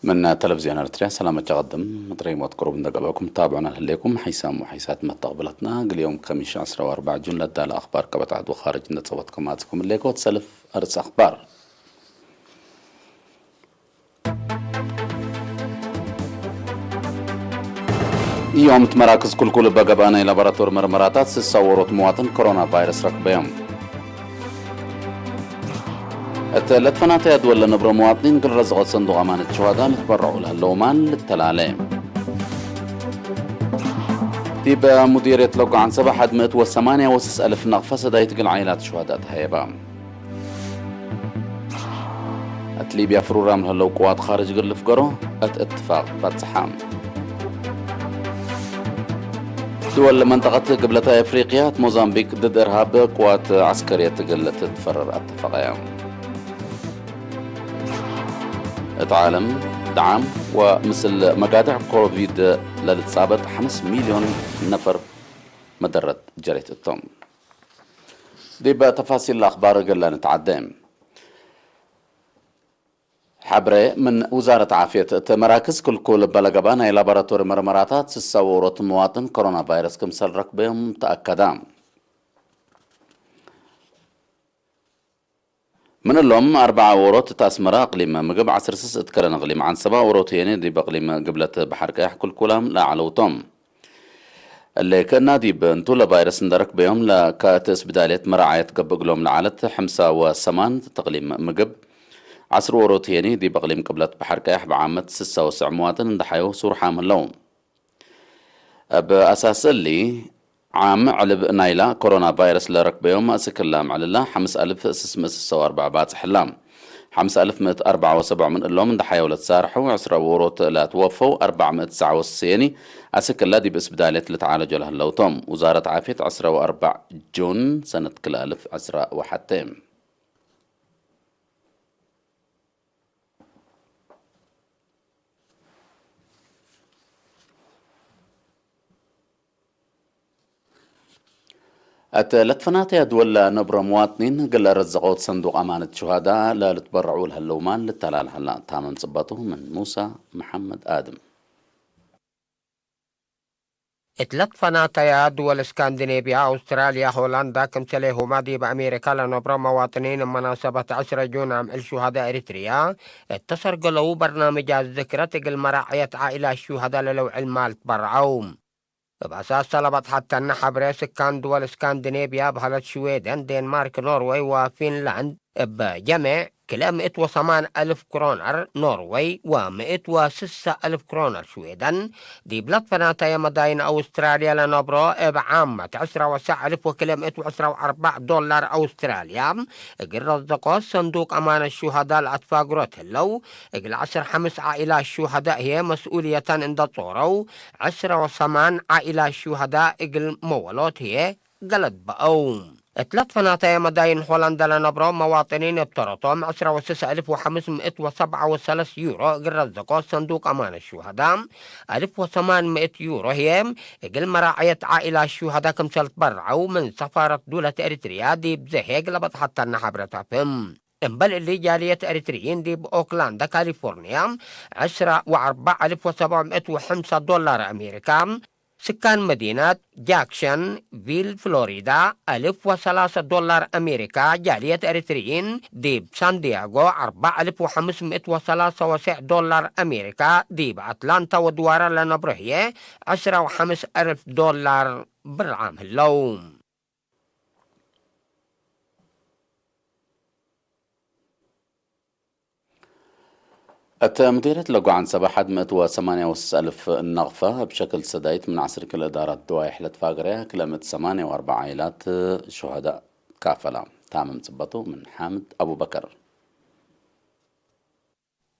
من تلفزيون أريتريا، سلامة قدم مطري موت قرب ندقبكم تابعنا هليكم حيسام وحيسات متقبلتنا. اليوم خميس عشرة وأربعة جون لدى الأخبار كبت عدو خارج نتصوت كما تكم الليكو تسلف أرس أخبار. እዮም እቲ መራክዝ ኩልኩል በገባ ናይ ላቦራቶሪ መርመራታት ስሳ ወሮት መዋጥን ኮሮና ቫይረስ ረክበዮም። እቲ ለትፈናተያ ድወለ ነብሮ መዋጥኒን ግልረ ዝቐት ሰንዱቕ ኣማነት ሸዋዳ ልትበረዑ ለህለዉ ማል ልተላለ። ዲበ ሙዲርየት ለጓዓን ሰባ ሓድ ምእት ወሰማንያ ወስስ ኣልፍ ነቕፈ ሰዳይት ግል ዓይላት ሸዋዳ ተሃየባ። እት ሊብያ ፍሩራም ለህለው ቅዋት ኻርጅ ግል ልፍገሮ እት እትፋቅ በጽሓ። ድወል መንጠቀት ግብለታ ኣፍሪቅያ እት ሞዛምቢክ ድድ እርሃብ ቅዋት ዓስከርየት ግል ትትፈረር ኣተፈቀያ። እት ዓለም ድዓም ወምስል መጋድዕ ኮቪድ ለልጻበጥ ሓምስ ሚልዮን ነፈር መደረት ጀሬት እቶም። ዲብ ተፋሲል ኣኽባር ገለ ንትዓደ። ሓብረ ምን ውዛረት ዓፍየት፣ እቲ መራክዝ ክልኩል በለገባ ናይ ላቦራቶሪ መርመራታት ስሳ ወሮት መዋጥን ኮሮና ቫይረስ ክምሰል ረክበዮም ተኣከዳ። ምን እሎም ኣርብዓ ወሮት እት ኣስመራ እቅሊም ምግብ ዓስር ስስ እት ከረን እቅሊም ዓንሰባ ወሮት የኔ ዲብ እቅሊም ግብለት ባሕር ቀያሕ ኩልኩላም ለዓለውቶም። እለ ክእና ዲብ እንቱ ለቫይረስ እንደረክበዮም ለካ እቲ እስብዳልየት መራዓየት ገብእ እግሎም ለዓለት ሕምሳ ወሰማን ተቅሊም ምግብ ዓስር ወሮት የኒ ዲብ እቅሊም ቅብለት ባሕር ቀያሕ ብዓመት ስሳ ወስዕ መዋጥን እንደሓዮ ሱርሓም ህለው። እብ ኣሳስ እሊ ዓም ዕልብ ናይላ ኮሮና ቫይረስ ለረክበዮም ማእስክላ ምዕልላ ሓምስ ኣልፍ ስስ ምእት ስሳ ወኣርባዕ ባጽሕላ። ሓምስ ኣልፍ ምእት ኣርባዓ ወሰብዕ ምን እሎም እንደሓየው ለትሳርሑ ዕስራ ወሮት ለትወፈው ኣርባዕ ምእት ትስዓ ወስየኒ ኣስክላ ዲብ እስብዳልየት ልትዓለጆ ለህለውቶም። ውዛረት ዓፍየት ዕስራ ወኣርባዕ ጁን ሰነት ክልተ ኣልፍ ዕስራ ወሓተ። እት ለትፈናተያ ድወል ነብሮ መዋጥኒን ግለ ረዘቆት ሰንዱቅ ኣማነት ሹሃዳ ለልትበረዑ ለህለው ማል ልተላልሃላ። ታመም ጽበቱ ምን ሙሳ መሓመድ ኣድም። እት ለትፈናተያ ድወል እስካንዲኔብያ፣ ኣውስትራልያ፣ ሆላንዳ፣ ክምሰሌ ሁማ ዲብ ኣሜሪካ ለነብሮ መዋጥኒን እብ መናሰበት ዕስረ ጁን ኣምዕል ሹሃዳ ኤሪትርያ እተሰርገለው በርናምጃት ዝክረት እግል መራዕየት ዓኢላት ሹሃዳ ለለውዕል ማል ትበረዐው። እብ ኣሳስ ሰለባት ሐተነ ሐብሬ ስካን ድወል እስካንዲኔብያ በህለት ሽዌደን፣ ዴንማርክ፣ ኖርወይ ወፊንላንድ እብ ጀሜዕ ክልኤ ምእት ወሰማን አልፍ ክሮነር ኖርወይ ወምእት ወስሳ አልፍ ክሮነር ሽዌደን፣ ዲብ ለትፈናተየ መዳይን አውስትራልያ ለነብሮ እብ ዓመት ዕስራ ወሰዕ አልፍ ወክልኤ ምእት ወዕስራ ወአርባዕ ዶላር አውስትራልያ እግል ረዘቆ ሰንዱቅ አማነት ሹሀዳ ለአትፋግሮ ትህለው፣ እግል ዐስር ሐምስ ዓኢላት ሹሀዳ ህዬ መስኡልየተን እንደ ጾረው፣ ዕስራ ወሰማን ዓኢላት ሹሀዳ እግል መወሎት ህዬ ገለድ በአው። እት ለትፈናተየ መዳይን ሆላንደ ለነብሮ መዋጥኒን እብ ተረቶም ዕስራ ወስስ አልፍ ወሐምስ ምእት ወሰብዓ ወሰለስ ዩሮ እግል ረዘቆ ሰንዱቅ አማነት ሹሀዳ፣ አልፍ ወሰማን ምእት ዩሮ ህዬ እግል መራዕየት ዓኢላት ሹሀዳ ክምሰል ትበረዐው ምን ሰፋረት ዱለት ኤሪትርያ ዲብ ዘሄግ ለበጽሐተነ ሐብረት አፍህም። እምበል እሊ ጃልየት ኤሪትርይን ዲብ ኦክላንድ ካሊፎርንያ ዕስራ ወአርባዕ አልፍ ወሰብዕ ምእት ወሐምሳ ዶላር አሜሪካ፣ ስካን መዲነት ጃክሰን ቪል ፍሎሪዳ አልፍ ወሰላሰ ዶላር አሜሪካ፣ ጃልየት ኤሪትርይን ዲብ ሳንዲያጎ አርባዕ አልፍ ወሐምስ ምእት ወሰላሰ ወሰዕ ዶላር አሜሪካ፣ ዲብ አትላንታ ወድዋራ ለነብሮ ህዬ ዕስራ ወሐምስ አልፍ ዶላር ብርዓም ህለው። እተ ምዲርየት ለጓዓን ሰባ ሓድ ምእት ወሰማንያ ወስስ አልፍ ነቕፈ እብ ሸክል ሰዳይት ምን ዐስር ክል እዳራት ድዋይሕ ለትፋገረያ ክለ ምእት ሰማንያ ወአርባዕ ዓኢላት ሹሀዳእ ካፈላ። ታምም ጽበቱ ምን ሓምድ አቡበከር።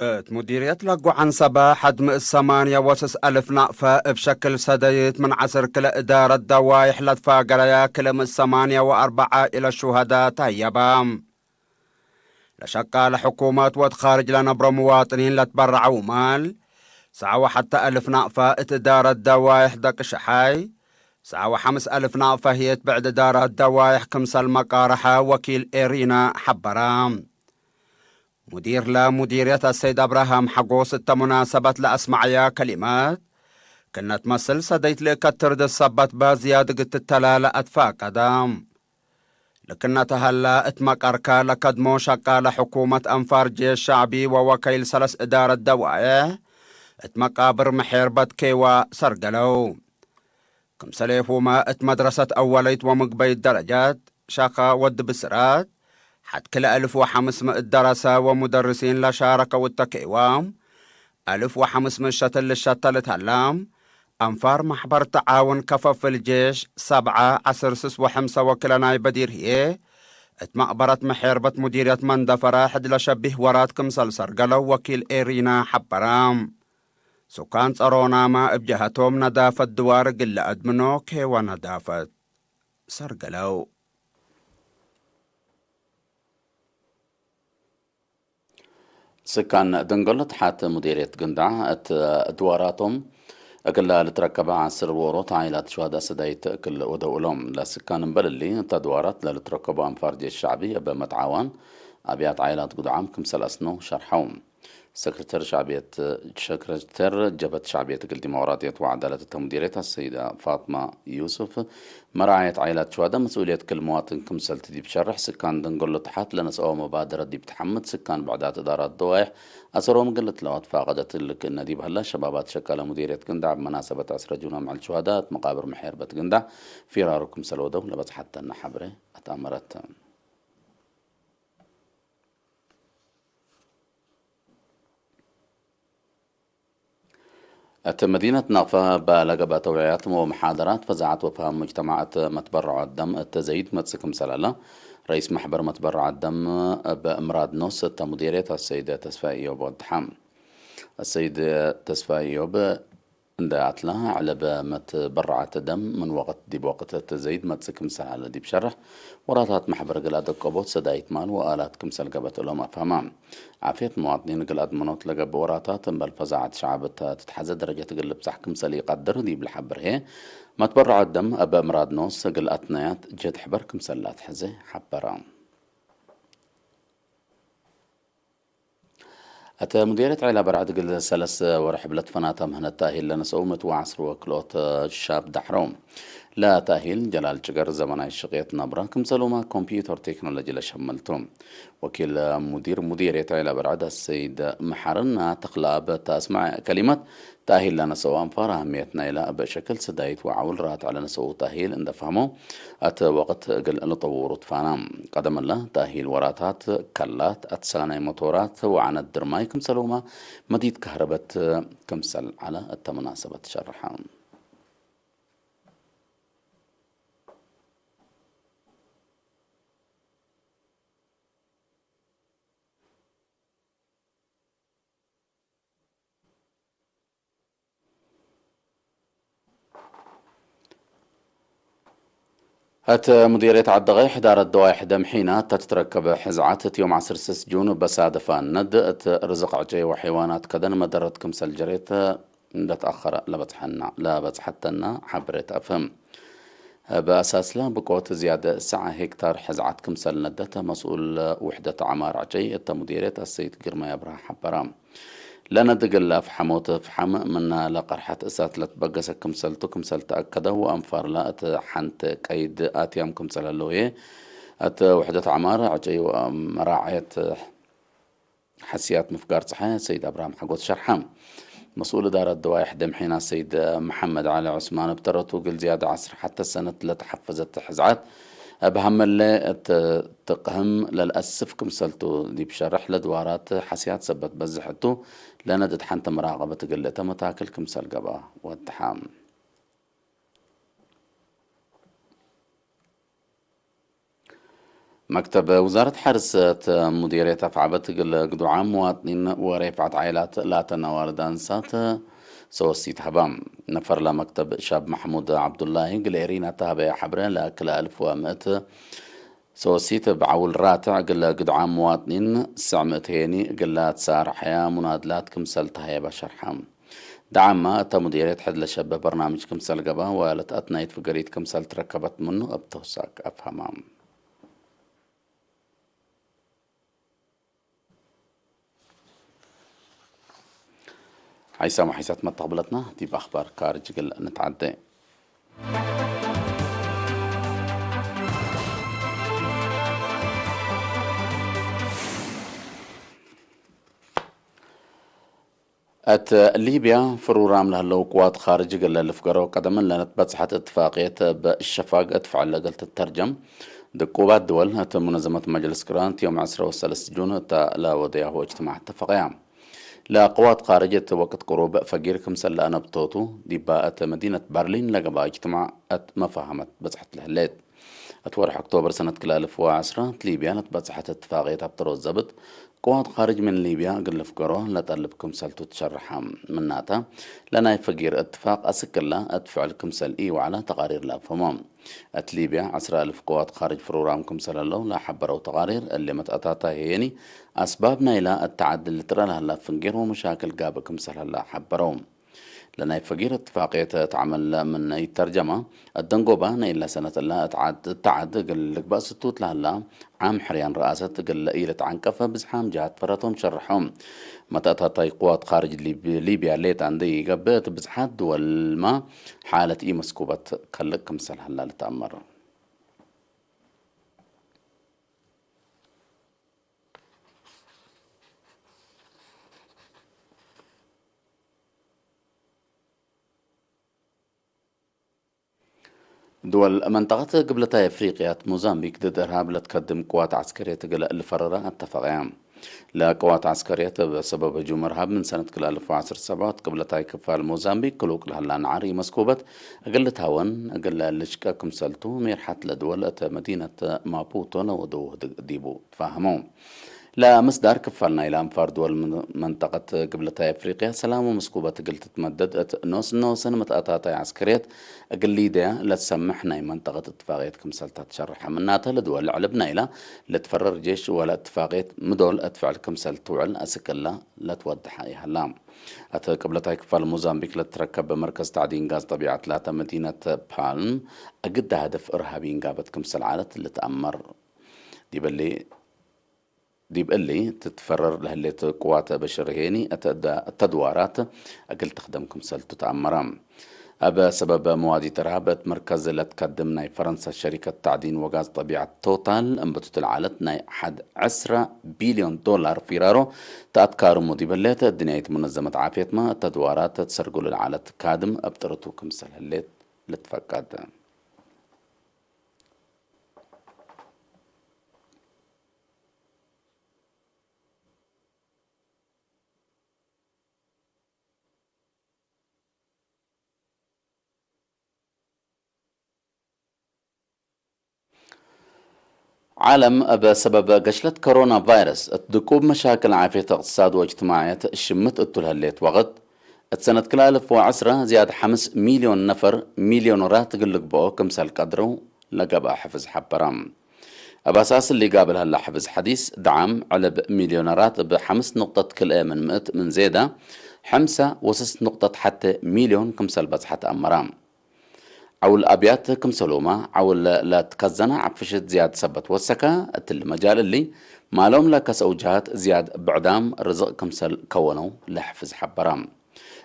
እት ሙዲርየት ለጎ ዐንሰበ ሐድ ምእት ሰማንያ ወስስ አልፍ ናቅፈ እብ ሸክል ሰደይት ምን ዐስር ክለ እዳረት ደዋይሕ ለትፋገረየ ክለ ምእት ሰማንያ ወአርበዕ ዓኢለት ሹሀዳ ተህየበ። ለሸቃለ ሕኩመት ወእት ኻርጅ ለነብሮ ምዋጥኒን ለትበረዐው ማል፣ ሰዓ ወሐተ አልፍ ናቅፈ እት እዳረት ደዋይሕ ደቂ ሸሓይ፣ ሰዓ ወሐምስ አልፍ ናቅፈ ህዬ እት ብዕድ እዳረት ደዋይሕ ክምሰል መቃርሐ ወኪል ኤሪና ሐበረ። مدير لا مديرية السيد أبراهام حقوس التمناسبة لأسمعيا كلمات كنت مسل سديت لكتر دسبت بازياد قد تتلال أتفاقدام. لكنتها لا اتمقركا لكدمو شقال حكومة أنفار جيش شعبي ووكيل سلس إدارة دواية اتمقابر محير بتكيوا سرقلو. ክምሰሌፉመ እት መድረሰት አወለይት ወምግበይት ደረጃት ሻኻ ወድ ብስራት፣ ሐድ ክልኤ እልፍ ወሐምስ ምእት ደረሰ ወሙደርሲን ለሻረከው እተ ኬዋም፣ እልፍ ወሐምስ ምእት ሸትል ልሸተል እት ሀላም፣ አንፋር ማሕበር ተዓውን ከፈፍል ጄሽ ሰብዓ ዐስር ስስ ወሐምሰ ወክለ ናይ በዲር ህዬ፣ እት መቅበረት መሔርበት ሙዲርየት መንደፈረ ሕድ ለሸቢህ ወራት ክምሰል ሰርገለው ወኪል ኤሪና ሐበረ። ሱካን ጸሮናመ እብ ጀሀቶም ነዳፈት ድዋር እግል ለአድምኖ ኬወ ነዳፈት ሰርገለው። ስካን ደንገሎ ተሓት ሙዴርየት ግንዳዕ እት ድዋራቶም እግል ልትረከበ ዐስር ዎሮት ዓኢላት ሸዋዳ ሰዳይት እክል ወደው እሎም። ለስካን እምበል እሊ እተ ድዋራት ለልትረከቡ አንፋር ጄሽ ሸዕቢ እብ መትዓዋን አብያት ዓኢላት ጉድዓም ክምሰል አስነው ሸርሐው። ሰክረተር ሸዕብየት፣ ሰክረተር ጀብሀት ሸዕብየት እግል ዲሞቅራጥየት ወዐዳለት እተ ሙዲርየት አሰይደ ፋጥማ ዩሱፍ፣ መርዓየት ዓኢላት ሸዋዳ መስኡልየት ክል መዋጥን ክምሰልቲ ዲብ ሸርሕ፣ ስካን ደንገሎ ተሓት ለነስአወ መባደረት ዲብ ተሐምድ፣ ስካን ብዕዳት እዳራት ደዋይሕ አሰሮም እግል ልትለዋት ፈቀደት። እሊ ክእነ ዲብ ሀላ፣ ሸባባት ሸቃለ ሙዲርየት ግንዳዕ እብ መናሰበት ዐስረ ጁን አምዕል ሸዋዳ እት መቃብር መሔርበት ግንዳዕ ፊራሩ ክምሰል ወደው ለበጽሐተነ ሐብሬ አትአመረት። እት መዲነት ናቅፋ እበ ለገብአ ተውዕያት ወመሓደራት ፈዛዐት ወፍሃም ሙጅተማዕ እት መትበረዖ ደም እት ዘይድ መጽእ ክምሰል ዐለ፣ ረኢስ ማሕበር መትበረዖ ደም እብ እምራድ ኖስ እተ ሙዴርየት አሰይድ ተስፋ ኢዮብ ወድሐ። አሰይድ ተስፋ ኢዮብ እንደ አትላ፣ ዐለበ መትበረዓት ደም ምን ወቅት ዲብ ወቅት እት ዘይድ መጽእ ክምሰል ዐለ ዲብ ሸርሕ፣ ወራታት ማሕበር እግል አደቀቦት ሰዳይት ማል ወአላት ክምሰል ገብአት እሎም አፍሀማ። ዓፍየት መዋጥኒን እግል አድመኖት ለገብእ ወራታት፣ እምበል ፈዛዐት ሸዕብ እተ ትትሐዘ ደረጀት እግል ልብጻሕ ክምሰል ኢቀድር ዲብ ለሐብር ህዬ፣ መትበረዖ ደም እብ እምራድ ኖስ እግል አትናያት ጀህድ ሕበር ክምሰል ለአትሐዜ ሐበረ። እተ ሙዴርየት ዐይላ በርዕድ እግል ሰለስ ወርሕ እብ ለትፈናተ ምህነት ተእሂል ለነሰኡ ምእት ወዐስር ወክልኦት ሻብ ዳሕሮ። ለተእሂል ጀላል ጭገር ዘመናይ ሽቅየት ነብረ ክምሰሉማ ኮምፒዩተር ቴክኖሎጂ ለሸመልቱ። ወኪል ሙዲር ሙዴርየት ዐይላ በርዕድ አሰይድ መሐርና ተኽለአብ እተ አስማዕ ከሊመት፣ ተእሂል ለነሰኡ አንፋር አህምየት ናይላ እብ ሸክል ስዳይት ወዐውል ራትዕ ለነሰኡ ተእሂል እንደ ፈህሞ፣ እት ወቅት እግል ልጠውሩ ትፋና። ቀደም እለ ተእሂል ወራታት ከላት፣ አትሳናይ ሞቶራት ወዐነት ድርማይ ክምሰልሁመ መዲት ከህረበት ክምሰል ዐለ እተ መናሰበት ሸርሐ። እት ሙዲርየት ዐዲ-ቐይሕ ዳረት ደዋይሕ ደምሒና እተ ትትረከብ ሕዝዓት፣ እት ዮም ዐስር ስስ ጁን በሳደፋ ነድ እት ርዝቕ ዕጨይ ወሐይዋናት ከደን መደረት ክምሰል ጀሬት እንደ ተአኸረ ለበጽሐና፣ ለበጽሐተና ሐብሬት አፍህም። እብ አሳስላ ብቆት ዝያደ ሰዓ ሄክታር ሕዝዓት ክምሰል ነደተ መስኡል ውሕደት ዐማር ዕጨይ እተ ሙዲርየት አሰይድ ግርማይ አብርሃ ሐበራ። ለነድ እግል አፍሐሞት ፍሐም ምነ ለቀርሐት እሳት ለትበገሰ ክምሰልቱ ክምሰል ተአከደ ወአንፋርላ እት ሐንት ቀይድ አትያም ክምሰል ህለው ህዬ፣ እት ውሕደት ዐማር ዕጨይ ወመራዐየት ሐስያት ምፍጋር ጸሓይ ሰይድ አብርሃም ሐጎስ ሸርሐ። መስኡል እዳረት ደዋይሕ ደምሒና ሰይድ መሐመድ ዐሊ ዑስማን እብ ተረቱ እግል ዝያደ ዐስር ሐተ ሰነት ለተሐፈዘት ሕዝዓት እብ ሀመለ እት ትቅህም ለልአስፍ ክምሰልቱ ዲብ ሸርሕ ለድዋራት ሐስያት ሰበት በዝሕ እቱ ለነድድ ሐንተ መራቀበት እግል እተ መታክል ክምሰል ገብአ ወድሐ። መክተብ ውዛረት ሐርሰት ሙዲርየት አፍዓበት እግል ግዱዓም መዋጥኒን ወሬፍዓት ዓይላት ላተ ነዋልድ አንሳት ሰወሲት ሀባ። ነፈር ለመክተብ ሻብ መሕሙድ ዐብዱላሂ እግል ኤሪና ተሀበየ ሐብረ ለክልኤ አልፍ ወምእት ሰወሲት እብ ዐውል ራትዕ እግለ ግድዓም መዋጥኒን ስዕ ምእት ሄኒ እግላ ትሳርሐያ ሙናድላት ክምሰል ተሀየበ ሸርሐ። ደዓማ እተ ሙዲርየት ሕድ ለሸብህ በርናምጅ ክምሰል ገብአ ወለትአትናይት ፍገሪት ክምሰል ትረከበት ምኑ እብ ተውሳክ አፍሀማ። ሓይሳም ሓይሳት መተቕብለትና ዲብ ኣኽባር ካርጅ ግል ንትዓደ። እት ሊብያ ፍሩራም ለህለው ቅዋት ኻርጅ ግለ ልፍገሮ ቀደምን ለነትበጽሐት እትፋቅየት በሸፋግ እትፍዕል እግል ትተርጀም ድቁባት ድወል እት ሙነዘመት መጅልስ ቅራንት ዮም ዕስራ ወሰለስት ጁን እተ ለወደያሁ እጅትማዕ እተፈቀያ። ለቅዋት ኻርጅ እት ወቅት ቅሩብ ፈጊር ክምሰል ለአነብቶቱ ዲባ እት መዲነት በርሊን ለገባ እጅትማዕ እት መፋሃመት በጽሐት ለህሌት። እት ወርሕ ኦክቶበር ሰነት ክልተ ኣልፍ ወዐስራ እት ሊብያ ለትበጽሐት እትፋቅየት ኣብ ተሮት ዘብጥ ቅዋት ኻርጅ ምን ሊብያ እግል ልፍገሮ ለጠልብ ክምሰልቱ ትሸርሐ። ምናተ ለናይ ፈጊር እትፋቅ ኣስክላ እት ፍዕል ክምሰል ኢወዕላ ተቃሪር ለአፈሞ። እት ሊብያ ዕስራ ኣልፍ ቅዋት ኻርጅ ፍሩራም ክምሰል ህለው ለሐበረው ተቃሪር እሊ መትአታታ ሄየኒ ኣስባብ ናይላ እት ተዓድ ልትረል ሀላ ፍንጌር ወመሻክል ጋብ ክምሰል ሀላ ሐበረው። ለናይ ፈጊር እትፋቅየት እት ዓመል ምን ይተርጀማ፣ እት ደንጎባ ናይ እላ ሰነት እላ እት ዓድ፣ እት ዓድ እግል ልግባእ ስቱት ለህላ ዓም ሕርያን ረአሰት እግል ኢልትዓንቀፈ ብዝሓም ጀሃት ፈረቶም ሸርሖም። መተእታታይ ቅዋት ኻርጅ ሊብ-፣ ሊብያ ሌጣ እንደ ይገብእ እት ብዝሓት ድወልማ ሓለት ኢመስኩበት ከልእ ክምሰል ሀላ ልትአመር። ድወል መንጠቀት ግብለታይ ኣፍሪቅያ እት ሞዛምቢክ ድድ እርሃብ ለትከድም ቅዋት ዐስከርየት እግል ልፈረራ ኣተፈቀያ። ለቅዋት ዐስከርየት እብ ሰበብ ህጁም እርሃብ ምን ሰነት ክልተ ኣልፍ ወዐስር ሰብዐት ግብለታይ ክፋል ሞዛምቢክ ክሉቅ ለህላ ነዓር ኢመስኩበት እግል ልትሃወን እግል ልሽቀ ክምሰልቱ ሜርሓት ለድወል እት መዲነት ማፑቶ ለወደው ህድግ ዲቡ ተፋህመው። ለምስዳር ክፋል ናይ ለአንፋር ድወል ምን-፣ መንጠቀት ግብለታይ ኣፍሪቅያ ሰላም ወምስኩበት እግል ትትመደድ እት ኖስ ኖሰን መትአታታይ ዐስከርየት እግል ሊደያ ለትሰምሕ ናይ መንጠቀት እትፋቅየት ክምሰልታ ትሸርሐ። ምናተ ለድወል ዕልብ ናይላ ለትፈረር ጄሽ ወለ እትፋቅየት ምዶል እት ፍዕል ክምሰል ትውዕል አስክላ ለትወድሐ ይሃላ። እት ቅብለታይ ክፋል ሞዛምቢክ ለትረከብ መርከዝ ታዕዲን ጋዝ ጠቢዓ ትላተ መዲነት ፓልም እግዳ ህደፍ እርሃቢ እንጋበት ክምሰል ዓለት ልትአመር። ዲበሊ ዲብ እሊ ትትፈረር ለህሌት ቅዋት በሽር ሄኒ እተ ደ-፣ እተ ድዋራት እግል ትኽደም ክምሰልቱ ተአመረ። እብ ሰበብ መዋዲት እርሃብ እት መርከዝ ለትከድም ናይ ፈረንሳ ሸሪከት ታዕዲን ወጋዝ ጠቢዓት ቶታል እምብቱ ትልዓለት ናይ ሐድ ዕስራ ቢልዮን ዶላር ፊራሮ ተኣትካርሙ ዲብ ህሌት እድንያይት ሙነዘመት ዓፍየትማ እተ ድዋራት ትሰርግሉ ለዓለት ካድም እብ ጥርቱ ክምሰል ህሌት ልትፈቀድ። ዓለም እብ ሰበብ ገሽለት ኮሮና ቫይረስ እት ድቁብ መሻክል ዓፍየት እቅትሳድ ወእጅትማዕየት ሽምት እቱ ለህሌት ወቅት፣ እት ሰነት ክልተ ኣልፍ ወዐስራ ዝያድ ሐምስ ሚልዮን ነፈር ሚልዮነራት እግል ልግብኦ ክምሰል ቀድረው ለገብአ ሕፍዝ ሐበረ። እብ አሳስ እሊ ጋብል ሀላ ሕፍዝ ሐዲስ፣ ደዓም ዕልብ ሚልዮነራት እብ ሐምስ ንቅጠት ክልኤ ምን ምእት ምን ዜዳ፣ ሐምሳ ወስስ ንቅጠት ሐተ ሚልዮን ክምሰል በጽሐ ተአመራ። ዐውል አብያት ክምሰሉማ፣ ዐውል ለትከዘና ዐፍሽት ዝያድ ሰበት ወሰካ፣ እትሊ መጃል እሊ፣ ማሎም ለከሰው ጀሃት ዝያድ ብዕዳም ርዝቅ ክምሰል ከወነው ለሕፍዝ ሐበራ።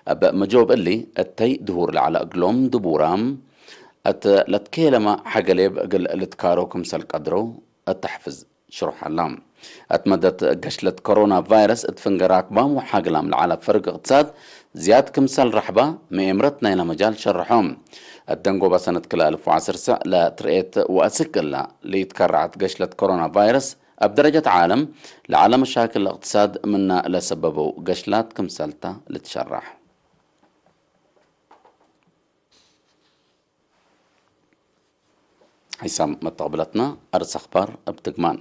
እብ መጆብ እሊ፣ እተይ ድሁር ለዐለ እግሎም ድቡራም፣ እት ለትኬለማ ሐገሌብ እግል ልትካሮ ክምሰል ቀድሮ እተሕፍዝ ሽሩሕ ሀላ። እት መደት ገሽለት ኮሮና ቫይረስ እት ፍንገር አክባም ወሓግላም ለዐለ ፈርግ እቅትሳድ ዝያድ ክምሰል ረሕባ መኤምረት ናይላ መጃል ሸርሖም። እት ደንጎባ ሰነት ክልተ አልፍ ወዐስር ሰዕ ለትርኤት ወአስክ እላ ለይትከረዐት ገሽለት ኮሮና ቫይረስ እብ ደረጀት ዓለም ለዐለ መሻክል እቅትሳድ ምና ለሰበበው ገሽላት ክምሰልታ ልትሸራሕ። ሒሳም መተቕብለትና ኣርእስ ኣኽባር እብ ትግማን።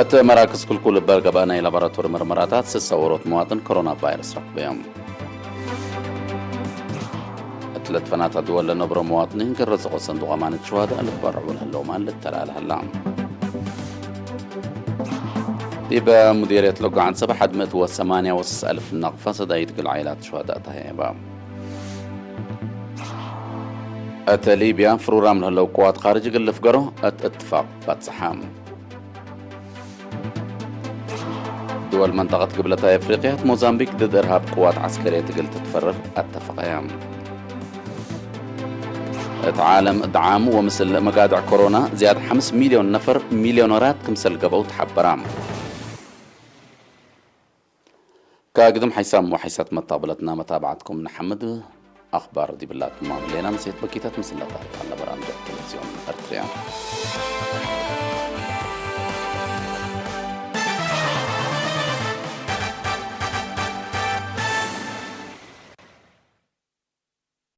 እት መራክዝ ክልኩል እበር ገብኣ ናይ ላቦራቶሪ መርመራታት ስሰ ወሮት መዋጥን ኮሮና ቫይረስ ረኽበዮም። እት ለትፈናታ ድወል ለነብሮ መዋጥኒን ገረዝቆ ሰንዱቕ ኣማነት ሸዋዳ ልትበርዑ ለህለውማን ልተላለ ህላ። ዲበ ሙዲርየት ለጎ ዓንሰብ ሓድ ምእት ወሰማንያ ወስስ ኣልፍ ናቕፋ ሰዳይት ግል ዓይላት ሸዋዳ ተሃየባ። እተ ሊብያ ፍሩራም ለህለው ቅዋት ኻርጅ እግል ልፍገሮ እት እትፋቅ ባጽሓ። ወልመንጠቐት ግብለታ ኣፍሪቅያት ሞዛምቢክ ድድ እርሃብ ቅዋት ዓስከርየ ትግል ትትፈረር ኣተፈቐያ። እቲ ዓለም ድዓም ወምስል መጋድዕ ኮሮና ዝያድ ሓምስ ሚልዮን ነፈር ሚልዮነራት ክምሰል ገበው ተሓበራ። ካግድም ሓይሳም ወሓይሳት መታብለትና መታብዓትኩም ንሓምድ። ኣኽባር ዲብላት ማምሌና ምሴት በኪታት ምስለታ ኣለበራን ቴሌቪዝዮን ኤርትርያ።